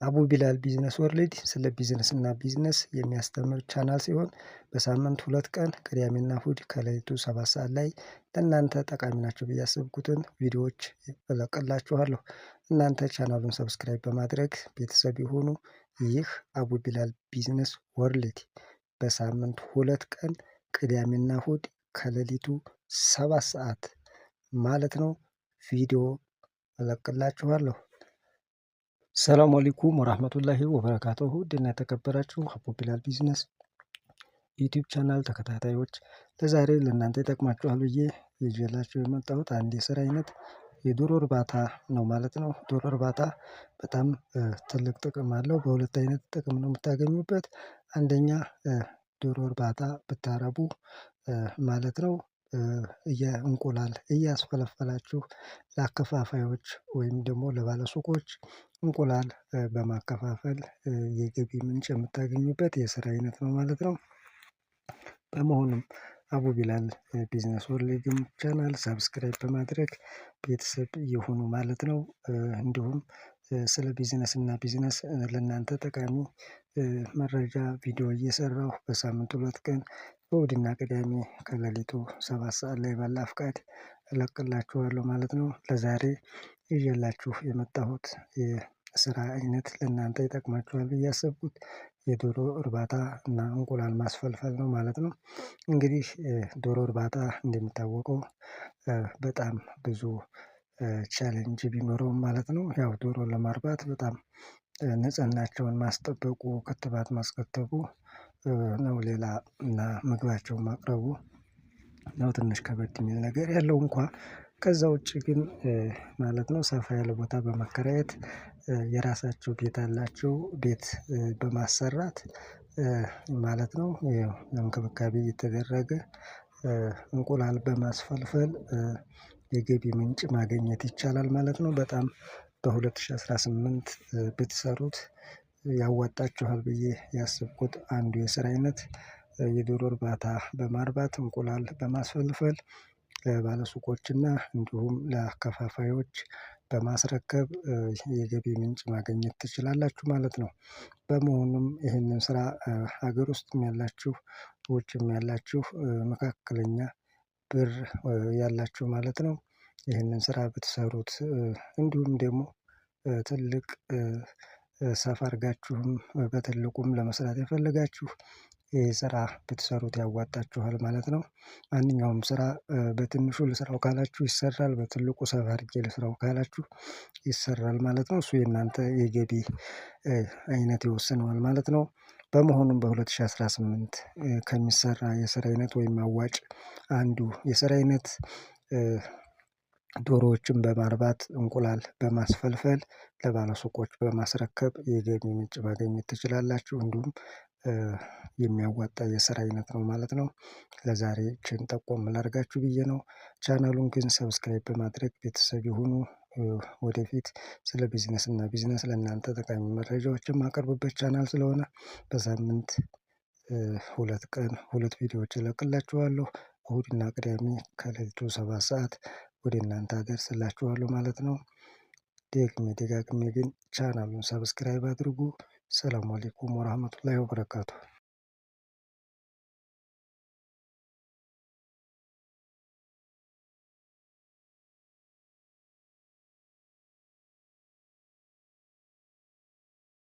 አቡ ቢላል Business World ስለ ቢዝነስ እና ቢዝነስ የሚያስተምር ቻናል ሲሆን በሳምንት 2 ቀን ቅዳሜና እሁድ ከሌሊቱ 7 ሰዓት ላይ ለእናንተ ጠቃሚ ናቸው ብዬ ያሰብኩትን ቪዲዮዎች እለቅላችኋለሁ። እናንተ ቻናሉን subscribe በማድረግ ቤተሰብ ይሁኑ። ይህ አቡ ቢላል Business World በሳምንት 2 ቀን ቅዳሜና እሁድ ከሌሊቱ 7 ሰዓት ማለት ነው ቪዲዮ እለቅላችኋለሁ። ሰላም አለይኩም ወራህመቱላሂ ወበረካቱሁ። ውድና የተከበራችሁ አቡ ቢላል Business YouTube channel ተከታታዮች፣ ለዛሬ ለእናንተ ይጠቅማችኋል ብዬ ይዤላችሁ የመጣሁት አንድ የስራ አይነት የዶሮ እርባታ ነው ማለት ነው። ዶሮ እርባታ በጣም ትልቅ ጥቅም አለው። በሁለት አይነት ጥቅም ነው የምታገኙበት። አንደኛ ዶሮ እርባታ ብታረቡ ማለት ነው የእንቁላል እያስፈለፈላችሁ ለአከፋፋዮች ወይም ደግሞ ለባለሱቆች እንቁላል በማከፋፈል የገቢ ምንጭ የምታገኙበት የስራ አይነት ነው ማለት ነው። በመሆኑም አቡ ቢላል Business World ን channel subscribe በማድረግ ቤተሰብ ይሁኑ ማለት ነው። እንዲሁም ስለ ቢዝነስ እና ቢዝነስ ለእናንተ ጠቃሚ መረጃ ቪዲዮ እየሰራሁ በሳምንት 2 ቀን እሁድና ቅዳሜ ከሌሊቱ 7 ሰዓት ላይ ባላ ፍቃድ እለቅላችኋለሁ ማለት ነው። ለዛሬ ይዤላችሁ የመጣሁት የስራ አይነት ለእናንተ ይጠቅማችኋል ብዬ ያሰብኩት የዶሮ እርባታ እና እንቁላል ማስፈልፈል ነው ማለት ነው። እንግዲህ ዶሮ እርባታ እንደሚታወቀው በጣም ብዙ challenge ቢኖረውም ማለት ነው። ያው ዶሮ ለማርባት በጣም ንጽህናቸውን ማስጠበቁ፣ ክትባት ማስከተቡ ነው ሌላ እና ምግባቸውን ማቅረቡ ነው ትንሽ ከበድ የሚል ነገር ያለው እንኳን። ከዛ ውጪ ግን ማለት ነው ሰፋ ያለ ቦታ በመከራየት፣ የራሳቸው ቤት አላቸው ቤት በማሰራት ማለት ነው፣ ያው እንክብካቤ እየተደረገ እንቁላል በማስፈልፈል የገቢ ምንጭ ማግኘት ይቻላል ማለት ነው። በጣም በ2018 ብትሰሩት ያዋጣችኋል ብዬ ያሰብኩት አንዱ የስራ አይነት የዶሮ እርባታ በማርባት እንቁላል በማስፈልፈል ለባለሱቆችና እንዲሁም ለአከፋፋዮች በማስረከብ የገቢ ምንጭ ማግኘት ትችላላችሁ ማለት ነው። በመሆኑም ይህንን ስራ ሀገር ውስጥም ያላችሁ፣ ውጭም ያላችሁ፣ መካከለኛ ብር ያላችሁ ማለት ነው፣ ይህንን ስራ ብትሰሩት እንዲሁም ደግሞ ትልቅ ሰፋ አድርጋችሁም በትልቁም ለመስራት የፈለጋችሁ ይሄ ስራ ብትሰሩት ያዋጣችኋል ማለት ነው። ማንኛውም ስራ በትንሹ ልስራው ካላችሁ ይሰራል፣ በትልቁ ሰፋ አድርጌ ልስራው ካላችሁ ይሰራል ማለት ነው። እሱ የእናንተ የገቢ አይነት ይወስነዋል ማለት ነው። በመሆኑም በ2018 ከሚሰራ የስራ አይነት ወይም አዋጭ አንዱ የስራ አይነት ዶሮዎችን በማርባት እንቁላል በማስፈልፈል ለባለሱቆች በማስረከብ የገቢ ምንጭ ማግኘት ትችላላችሁ። እንዲሁም የሚያዋጣ የስራ አይነት ነው ማለት ነው። ለዛሬ ይቺን ጠቆም ላድርጋችሁ ብዬ ነው። ቻናሉን ግን subscribe በማድረግ ቤተሰብ ይሁኑ። ወደፊት ስለ ቢዝነስ እና ቢዝነስ ለእናንተ ጠቃሚ መረጃዎችን የማቀርብበት ቻናል ስለሆነ በሳምንት 2 ቀን 2 ቪዲዮዎች እለቅላችኋለሁ። እሁድና ቅዳሜ ከሌሊቱ 7 ሰዓት ወደ እናንተ አደርስላችኋለሁ ማለት ነው። ደግሜ ደጋግሜ ግን ቻናሉን subscribe አድርጉ። ሰላም አለይኩም ወራህመቱላሂ ወበረካቱ።